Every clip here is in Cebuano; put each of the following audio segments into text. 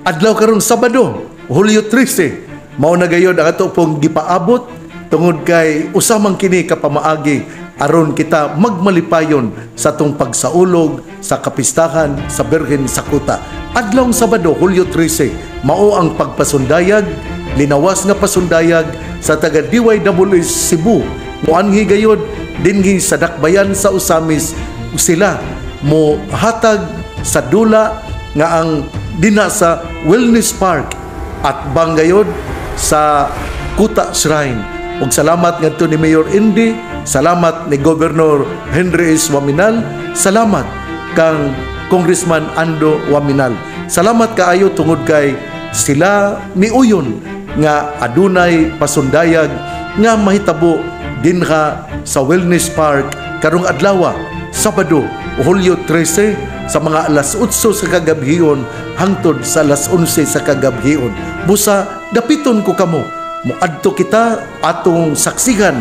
Adlaw karong Sabado, Hulyo 13, mao na gayod ang ato pong gipaabot tungod kay usa man kini ka pamaagi aron kita magmalipayon sa atong pagsaulog sa kapistahan sa Birhen sa Kuta. Adlawng Sabado, Hulyo 13, mao ang pagpasundayag, linawas nga pasundayag sa taga DYWS Cebu. Muanhi gayod dinhi sa dakbayan sa Ozamiz, sila mo hatag sa dula nga ang dina sa Wellness Park at banggayod sa Kuta Shrine. Ug salamat ngadto ni Mayor Indy, salamat ni Governor Henry S. Oaminal, salamat kang Congressman Ando Oaminal. Salamat kaayo tungod kay sila miuyon nga adunay pasundayag nga mahitabo dinha sa Wellness Park karong adlaw, Sabado, Hulyo 13, sa mga alas 8 sa kagabhion hangtod sa alas 11 sa kagabhion. Busa dapiton ko kamo, moadto kita, atong saksihan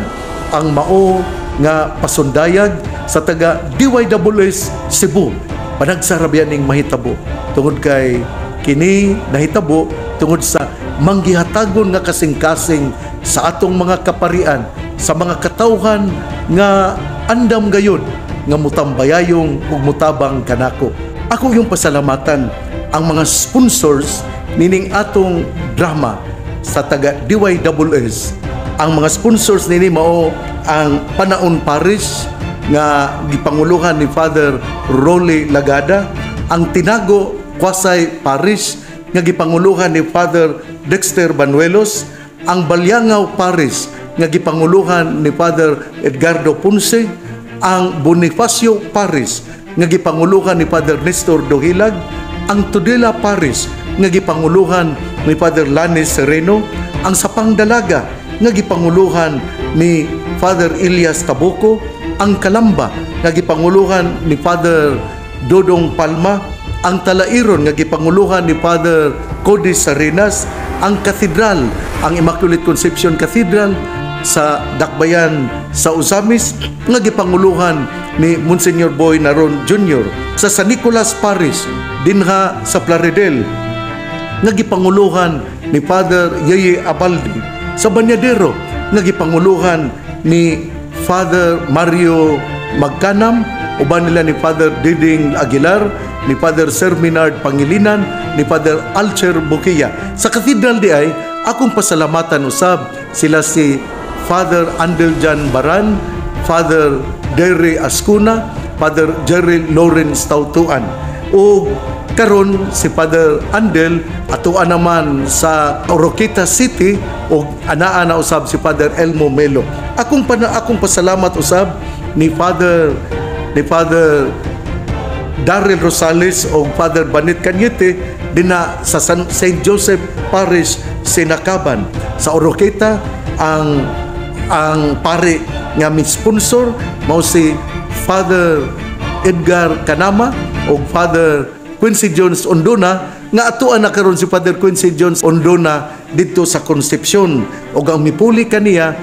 ang mao nga pasundayag sa taga DYWS Cebu. Panagsa ra biya ning mahitabo tungod kay kini nahitabo tungod sa manggihatagon nga kasing-kasing sa atong mga kaparian, sa mga katawhan nga andam gayod nga mutambayayong ug mutabang kanako. Ako yung pasalamatan ang mga sponsors nining atong drama sa taga DYWS. Ang mga sponsors nini mao ang Panaon Parish nga gipanguluhan ni Father Rolly Lagada, ang Tinago Quasay Parish nga gipanguluhan ni Father Dexter Banuelos, ang Baliangao Parish nga gipanguluhan ni Father Edgardo Ponce, ang Bonifacio Parish nga gipanguluhan ni Father Nestor Dohilag, ang Tudela Parish nga gipanguluhan ni Father Lanis Sereno, ang Sapang Dalaga nga gipanguluhan ni Father Elias Tabuco, ang Kalamba nga gipanguluhan ni Father Dodong Palma, ang Talairon nga gipanguluhan ni Father Cody Sarinas, ang Cathedral, ang Immaculate Conception Cathedral sa Dakbayan sa Ozamiz nga gipanguluhan ni Monsignor Boy Naron Jr. Sa San Nicolas Parish dinha sa Plaridel nga gipanguluhan ni Father Yeye Abaldi, sa Banyadero nga gipanguluhan ni Father Mario Magkanam, uban nila ni Father Diding Aguilar, ni Father Serminard Pangilinan, ni Father Alcher Bukia. Sa Cathedral di ay akong pasalamatan usab sila si Father Andel Jan Baran, Father Derry Ascuna, Father Jerry Lawrence Tautuan. O karon si Father Andel atoa naman sa Oroquieta City ug anaa na usab si Father Elmo Melo. Akong pasalamat usab ni Father Daryl Rosales o Father Banit Cañete dinha sa St. Joseph Parish, Sinacaban. Sa Oroquieta, ang pare nga mi sponsor mao si Father Edgar Kanama o Father Quincy Jones Ondona, nga atoa na karon si Father Quincy Jones Ondona didto sa Concepcion, ug ang mipuli kaniya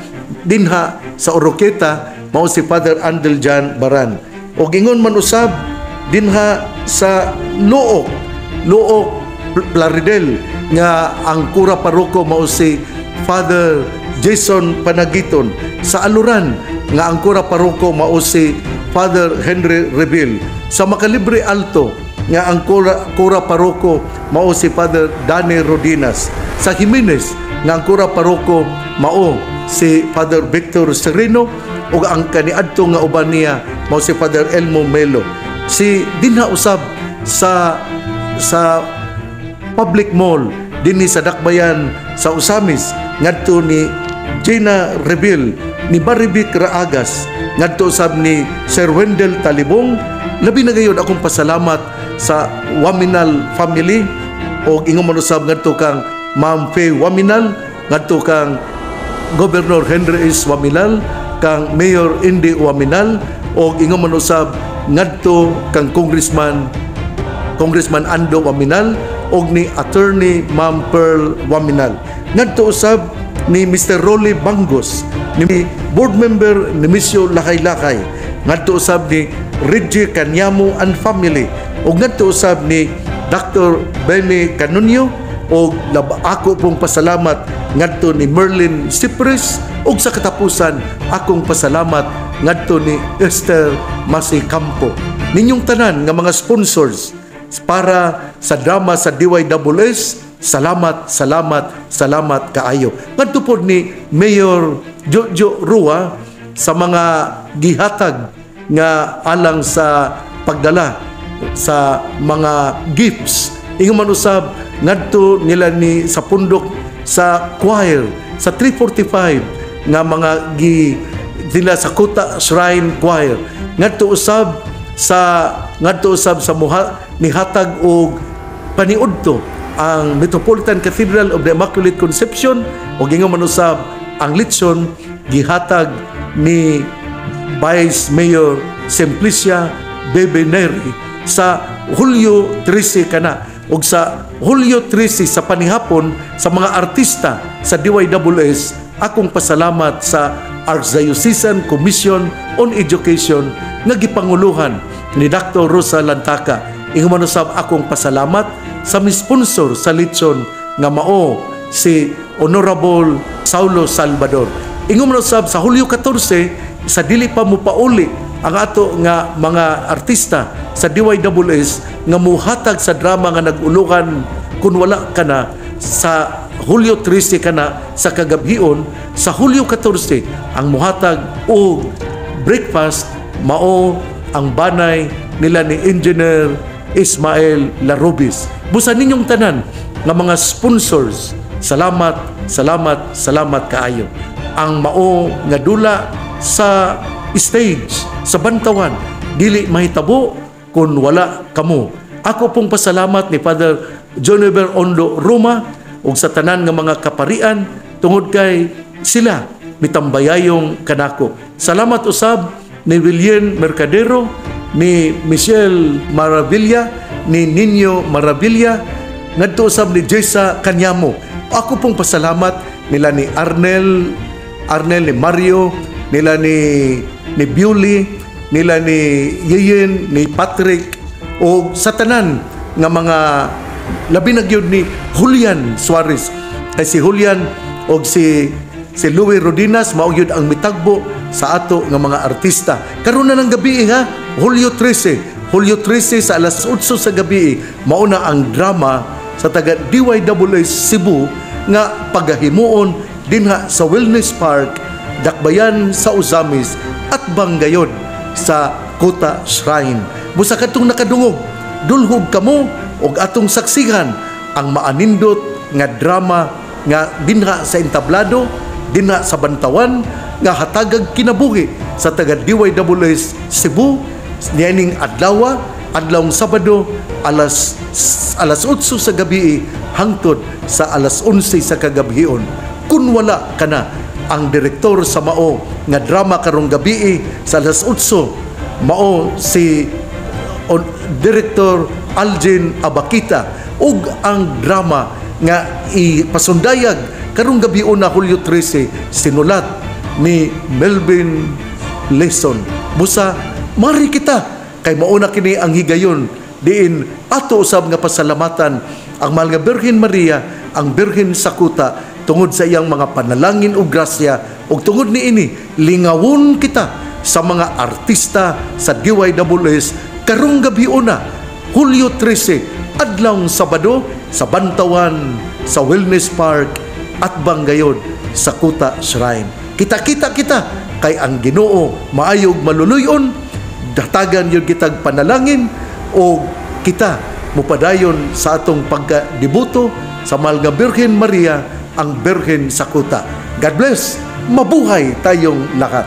dinha sa Oroquieta mao si Father Andel Jan Baran. Ug ingon man usab dinha sa Looc, Looc Plaridel, nga ang kura paroko mao si Father Jason Panagiton. Sa Aluran nga ang kura paroko mao si Father Henry Rebil. Sa Macalibre Alto nga ang kura paroko mao si Father Danny Rodinas. Sa Jimenez nga ang kura paroko mao si Father Victor Sereno ug ang kaniadto nga uban niya mao si Father Elmo Melo. Si dinha usab sa Public Mall dinhi sa Dakbayan sa Ozamiz, ngadto ni Gina Rebil, ni Maribik Raagas, ngadto usab ni Sir Wendell Talibong. Labi na gayon akong pasalamat sa Oaminal family o ingon man usab ngadto kang Ma'am Faye Oaminal, ngadto kang Governor Henry S. Oaminal, kang Mayor Indy Oaminal, o ingon man usab ngadto kang Congressman Ando Oaminal og ni Attorney Ma'am Pearl Oaminal. Ngadto usab ni Mr. Rolly Bangos, ni Board Member Nemesio Lakay-Lakay, ngadto usab ni Reggie Kanyamo and family, ug ngadto usab ni Dr. Benny Canunio, og ako pong pasalamat ngadto ni Merlin Cypress, ug sa katapusan akong pasalamat ngadto ni Esther Masicampo. Ninyong tanan nga mga sponsors para sa drama sa DYSS, salamat, salamat, salamat kaayo. Ngadto pod ni Mayor Jojo Rua sa mga gihatag nga alang sa pagdala sa mga gifts. Ingon man usab ngadto nila ni sa pundok sa choir sa 345 nga mga gi nila sa Kuta Shrine Choir. Ngadto usab sa muha nihatag og paniudto ang Metropolitan Cathedral of the Immaculate Conception, ug ingon man usab ang litson gihatag ni Vice Mayor Simplicia Bebe Neri sa Hulyo 13 kana. Ug sa Hulyo 13 sa panihapon, sa mga artista sa DYSS, akong pasalamat sa Archdiocesan Commission on Education nga gipanguluhan ni Dr. Rosa Lantaka. Ingon man usab akong pasalamat sa mi-sponsor sa litson nga mao si Honorable Saulo Salvador. Ingon man usab sa Hulyo 14, sa dili pa mo pauli ang ato nga mga artista sa DYSS nga muhatag sa drama nga nag-uluhan "Kung Wala Ka Na" sa Hulyo 13 kana sa kagabhion, sa Hulyo 14 ang muhatag og breakfast mao ang banay nila ni Engineer Ismael Larobis. Busa ninyong tanan nga mga sponsors, salamat, salamat, salamat kaayo. Ang mao nga dula sa stage sa Bantawan dili mahitabo kung wala kamo. Ako pong pasalamat ni Father Jonever Ondo Roma ug sa tanan nga mga kaparian tungod kay sila mitambayayong kanako. Salamat usab ni William Mercadero, ni Michelle Maravilla, ni Nino Maravilla, ngadto usab ni Jessa Kanyamo. Ako pong pasalamat nila ni Arnel, Arnel ni Mario, nila ni Bewley, nila ni Yeyen, ni Patrick, o sa tanan nga mga, labi na gyud ni Julian Suarez. Kay si Julian og si Louis Rodinas mao gyud ang mitagbo sa ato nga mga artista. Karon na ng gabi ha, Hulyo 13. Hulyo 13 sa alas 8 sa gabi, mao na ang drama sa taga DYSS Cebu nga pagahimuon dinha sa Wellness Park, Dakbayan sa Ozamiz at Banggayod sa Kota Shrine. Busa katong nakadungog, dulhog kamo og atong saksihan ang maanindot nga drama nga dinha sa entablado, dinha sa Bantawan, nga hatagag kinabuhi sa taga DYSS Cebu niining adlaw, adlawng Sabado, alas 8 sa gabi hangtod sa alas 11 sa kagabhion. "Kun Wala Ka Na", ang direktor sa mao nga drama karong gabi sa alas 8 mao si Director Algin Abakita, ug ang drama nga ipasundayag karong gabi una, Hulyo 13, sinulat ni Melvin Leson. Busa mari kita kay mauna kini ang higayon diin ato usab nga pasalamatan ang mahal nga Birhen Maria, ang Birhen sa Kuta, tungod sa iyang mga panalangin ug grasya, ug tungod niini lingawon kita sa mga artista sa DYSS karong gabi una, Hulyo 13, adlawng Sabado, sa Bantawan, sa Wellness Park at Banggayod sa Kuta Shrine. Kita-kita kita kay ang Ginoo maayog maluluyon, datagan yun kitag panalangin o kita mupadayon sa atong pagkadibuto sa mahal nga Birhen Maria, ang Birhen sa Kuta. God bless. Mabuhay tayong lahat.